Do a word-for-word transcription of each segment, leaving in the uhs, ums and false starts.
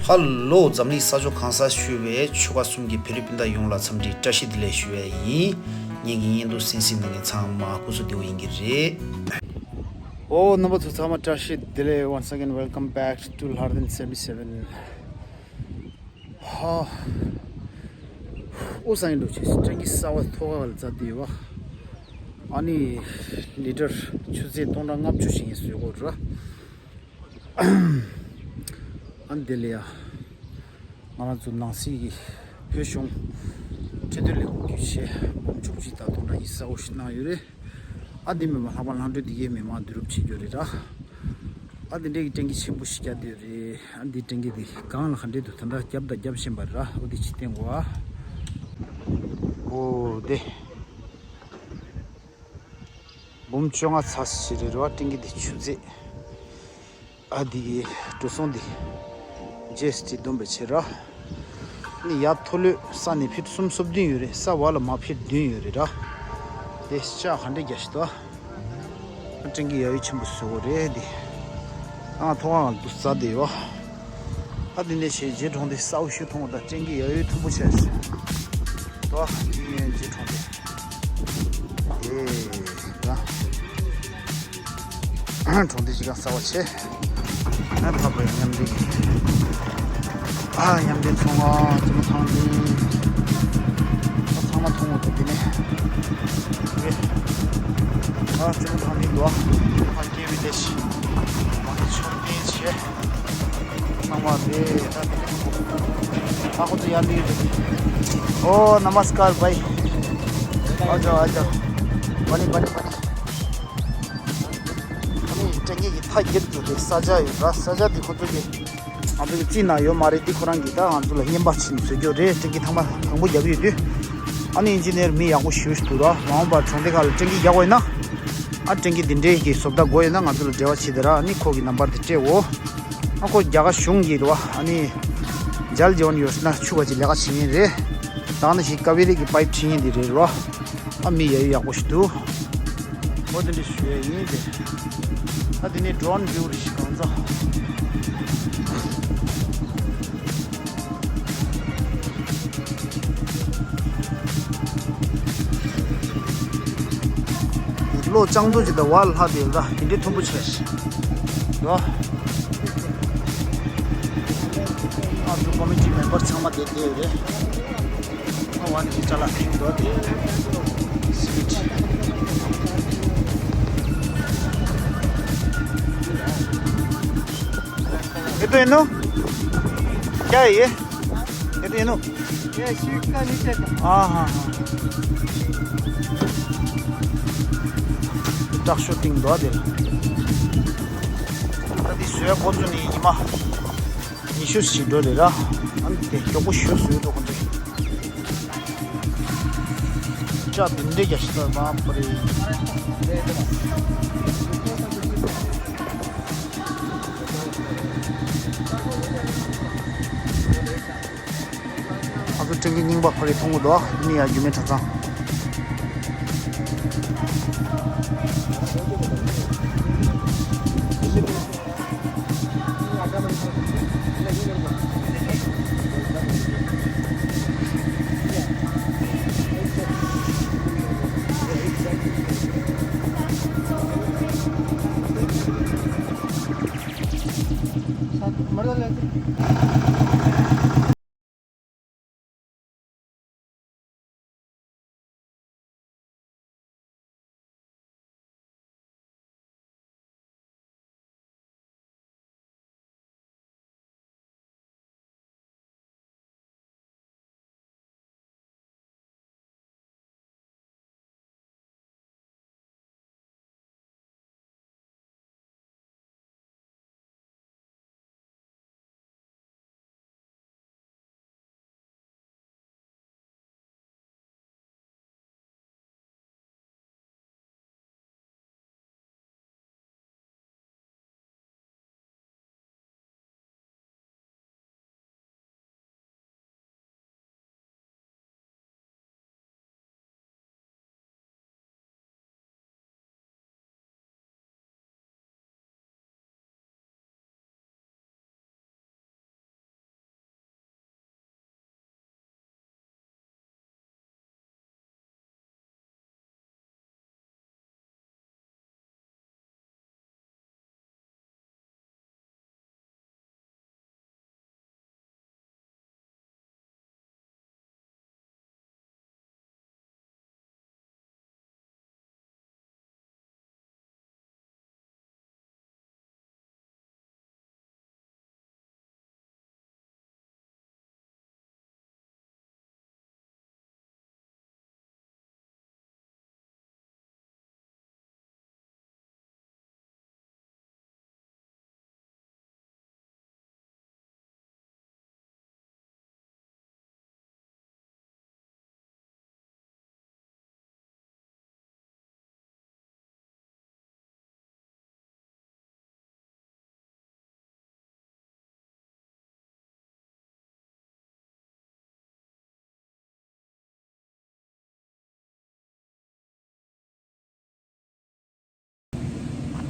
ཧ་ལོ། འཛམ་གླིང་ས་ཕྱོགས་གང་སར་བཞུགས་པའི་ཆོལ་ཁ་གསུམ་གྱི་བོད་རིགས་སྤུན་ཟླ་ཡོངས་ལ་འཚམས་འདྲི་བཀྲ་ཤིས་བདེ་ལེགས་ཞུ་བ་ཡིན། ངེད་ཀྱི་བརྙན་ཐུང་གསན་གཟིགས་གནང་མཁན་ཚང་མ་སྐུ་གཟུགས་བདེ་པོ་ཡིན་གྱི་རེད། ཨོ་རྣམ་པ་ཚོ་ཚང་མ་བཀྲ་ཤིས་བདེ་ལེགས། Once again, welcome back to Lhardin seventy-seven. ཧ། ཨོ་སང་ཡིན་འགྲོ་ཆེ། སྤྲང་ཀི་གསར་པ་ཐོག་ཁ་ལ་འཛར་བསྡད་ཡོད་པ། ཨ་ནི་ལི་ཊར་ཆུ་ཚོད་སྟོང་ཕྲག་ལྔ་བཅུ་ཞིག་ཡིན་བཟོས་གོ་ར། ཨ་ནི་དེ་ལ་ཡ། ང་རང་ཚོ་ནང་སྲིད་ཀྱི་བོད་གཞུང་འཕྲོད་བསྟེན་ལས་ཁུངས་ཀྱི་ཆེད་འབུམ་བཅུ་གཅིག་དང་སྟོང་ཕྲག་ཉི་ཤུ་རྩ་དགུ་ཞིག་གནང་ཡོད་རེད། ཨ་འདི་མི་མང་ལྷག་པར་ལྷག་འཕྲོས་འདི་གའི་མི་མང་བསྡུ་རུབ་བྱེད་རྒྱུ་རེད་ར། ཨ་འདི་འདྲའི་གི་སྤྲང་ཀི་ཆེན་པོ་ཞིག་བསྐྱལ་བསྡད་ཡོད་རེད། ཨ་འདི་སྤྲང་ཀི་འདི་སྒང་ལ་ག་འདྲས་འདུག་ད་ལྟ་རྒྱབ་དང་རྒྱབ་བཞིན་པ་རེད་ར། ཨོ་འདི་ཕྱི་བསྟན་གོ་ཨ། ཨོ་དེ། འབུམ་བཅོ་ལྔ་ཚར་ཞིག་རེད་ར། སྤྲང་ཀི་འདི་ཆུ་ཚོད། ཨ་འདི་གི་འགྲོ་སོང་འདི། ཇི་ཨེསི་ཊི་བསྡོམས་པའི་ཕྱིར་ར། ནི་ཡར་མཐོ་ལོས་ས་ནས་ཕིཊ་སུམ་སོ་བདུན་ཡོད་རེད། ས་བར་ལ་མར་ཕིཊ་བདུན་ཡོད་རེད་ར། དེ་ལྕགས་ག་འདྲས་རྒྱག་ཞིག་འདུག་ཨ། སྤྲང་ཀི་ཡ་ཡོ་ཆེན་པོ་བཟོས་ཡོད་རེད་འདི། ཨ་ཐོག་ཁ་ལ་འདུག་ཟ་བསྡད་ཡོད། ཨ་འདི་འདྲས་བྱས་རྗེས་གྲོང་སྡེ་གསར་པ་ཞིག་མཐོང་བ་དང་སྤྲང་ཀི་ཡ་ཡོ་མཐོན་པོ་བྱས་ཟེར། དོ། འདི་ངའི་རྗེས་གྲོང་སྡེ། ཨེ། ད། གྲོང་སྡེ་གཞིས་ཀ་གསར་པ་བྱས། ཨ་ཕ་བུ་མཉམ་འབྲེལ་གྱིས། ཨ་མཉམ་འབྲེལ་ཚོང་ཨ་ཙུ་མོ་ཐང་འདི། ཨ་ཚང་མ་མཐོང་བ་དང་འདི་ནས། ཨ་ཙུ་མོ་ཐང་འདི་འདུག་ཨ། ཕ་སྐྱེས་པའི་ལས་ཤི། མ་ནི་ཆོག་པའི་ཆེ། ཚང་མ་རེད་ད། ཨ་ཁོ་ཚོ་ཡར་འདི་ཡོད་དེ། ཨོ་ནམ་སྐར་བྷའི། ཨ་ཇོ་ཨ་ཇོ། བ་ནི་བ་ནི་བ་ནི། ཨ་ནི་སྤྲང་ཀི་གི་ཐག་རྒྱབ་རྒྱུ་དེ་ས་ཆ་ཡོད་ར། ས་ཆ་དེ་ཁོ་ཚོ་གི་ང་ཚོ་གི་རྩིས་ནང་ཡོད་མ་རེད། འདི་ཁོ་རང་གིས་ད་ང་ཚོ་ལ་བརྙན་པར་ཕྱིན་བཟོ་རྒྱུ་རེད། སྤྲང་ཀི་ཐང་པ་དང་པོ་རྒྱབ་ཡོད་དུས། ཨ་ནི་ཨིན་ཇི་ནེར་མི་ཡག་པོ་ཞེ་པོ་ཞིག་འདུག་ར། མ་འོངས་པར་གྲོང་སྡེ་ཁག་ལ་སྤྲང་ཀི་རྒྱག་དགོས་ཡིན་ན། ཨ་སྤྲང་ཀི་འདི་འདྲའི་གི་བཟོ་ལྟ་དགོས་ཡོད་ན་ང་ཚོ་ལ་འབྲེལ་བ་བྱེད་དེ་ར། ཨ་ནི་ཁོ་གི་ནམ་བར་དེ་སྤྲད་འོ། ཨ་ཁོ་རྒྱ་གར་གཞུང་གི་རེད་བ། ཨ་ནི་ཇལ་ཇི་ཝན་ཡོ་ཇ་ན་ཆུ་བ་ཅིག་ལས་ཀ་བྱེད་མཁན་རེད། ད་ནི་ཞིག་ཀ་ཝེ་རི་གི་པའིབ་བྱེད་མཁན་འདི་རེད་ར། ཨ་མི་ཡ་ཡོ་ཡག་པོ་ཞིག་འདུག་ཨོ་དེ་འདྲ་ཞུ་ཡ་ཡིན་ཏེ། ཨ་དེ་ནས་ཌོ་རོན་བིའུ་རེ་ཞིག་གང་ཚ། ལོ་ལྕང་མདོག་ཅིག་དང་བ་ལྷག་དེ་ལ་དེ་འདྲའི་མཐོན་པོ་བྱས་ཤིང་། ཡོ། ཨ་ཚོ་ཀོ་མི་ཊི་མེམ་བར་ཚང་མ་དེ་བསྡད་ཡོད་རེད། ཨ་བ་ནི་ཅ་ལག་ཐིང་འདུག་དེ། སི་མི་ཊི། ये तो इनो? क्या है ये? ये तो इनो? ये शीट का नीचे का। हाँ, हाँ, हाँ। ट्रक शूटिंग दो दे। अभी सोया कौन सा नहीं, इमा। ཉི་ཤུ་ཞིག་འགྲོ་རེད་ར། ཨ་ནི་དེ་མགྱོགས་པོ་ཞུ་སུས་འགྲོ་གི་འདུག་ཅག་དེ་འདྲས་རྒྱག་ཤི་ད་མ་པ་རེད། ཨ་ཁུ་སྤྲང་ཀི་རྙིང་པ་ཁོ་རེ་མཐོང་གི་འདུག་ཨ་ནི་ཡ་རྒྱུ་མེད་གྲྭ་ཚང་།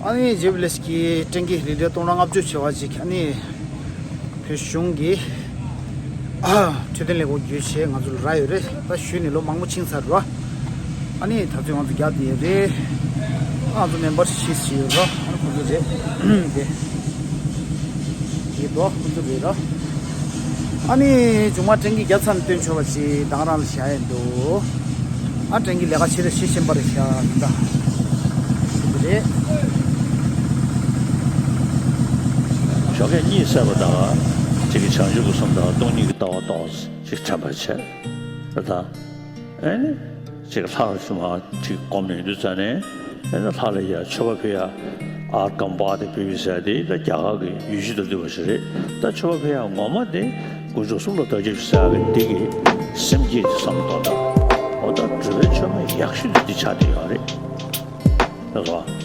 ཨ་ནི་རྗེས་ལས་ཀྱི་ཀྲེང་ཀི་རི་ལི་སྟོང་ཕྲག་ལྔ་བཅུ་བྱེ་བ་ཅིག་ཨ་ནི་བོད་གཞུང་གི་ཨ་འཕྲོད་བསྟེན་ལས་ཁུངས་བརྒྱུད་བྱས་ང་ཚོ་ལ་རག་ཡོད་རེད། ད་ཞུས་ནས་ལོ་མང་པོ་ཕྱིན་ཚར་རེད། ཨ་ནི་ད་ཚོད་ང་ཚོ་རྒྱག་བསྡད་ཡོད་རེད། ང་ཚོ་མེམ་བར་ཤིབ་བྱས་ཡོད་རེད། ཨ་ནི་ཁོ་ཚོ་རེད་དེ། དེ་དོ་ཁོ་ཚོ་རེད་ར། ཨ་ནི་མཇུག་མ་ཀྲེང་ཀི་རྒྱག་ཚར་ནས་སྟོན་ཆོག་པ་ཞིག་དང་རང་ལ་བཞག་ཡས་འདུག་ཨ་ཀྲེང་ཀི་ལས་ཀ་ཆེ་རེ་ཤེས་བཞིན་པ་རེད་ཤག་ད། རེད། ཞོགས་ཀས་གཉིད་སད་པ་དང་གཅིག་གིས་བྱང་ཆུབ་ཀྱི་སེམས་དང་སྟོང་ཉིད་ཀྱི་ལྟ་བ་ཏོག་ཙམ་དྲན་པར་བྱས། ད་ལྟ། ཨེ་ནི། ཅིག་ལྷ་ལ་ཅིག་མ་ཅིག་སྒོམ་ནས་འདུག་ཙང་ནས། ཨེ་ན་ལྷ་ལ་ཡ་མཆོད་པ་ཕུལ་ཡ། ཨར་གམ་པ་དེ་ཕུལ་བའི་ཟེར་དེ་ད་རྒྱ་གར་གྱི་ཡུལ་གཞི་དང་འདྲ་བ་ཞིག་རེད། ད་མཆོད་པ་ཕུལ་ཡ་ངོ་མ་དེ་དཀོན་མཆོག་གསུམ་ལ་བདག་སྐྱབས་ཟེར་ཡ་གི་འདི་གི་སེམས་བསྐྱེད་ཀྱི་བསམ་བློ་གཏོང་སྟངས། འོ་ད་སྒྲུབ་པའི་མཆོད་མེ་ཡག་ཤོས་དེ་འདི་ཆགས་བསྡད་ཡོད་རེད། རེད་བ།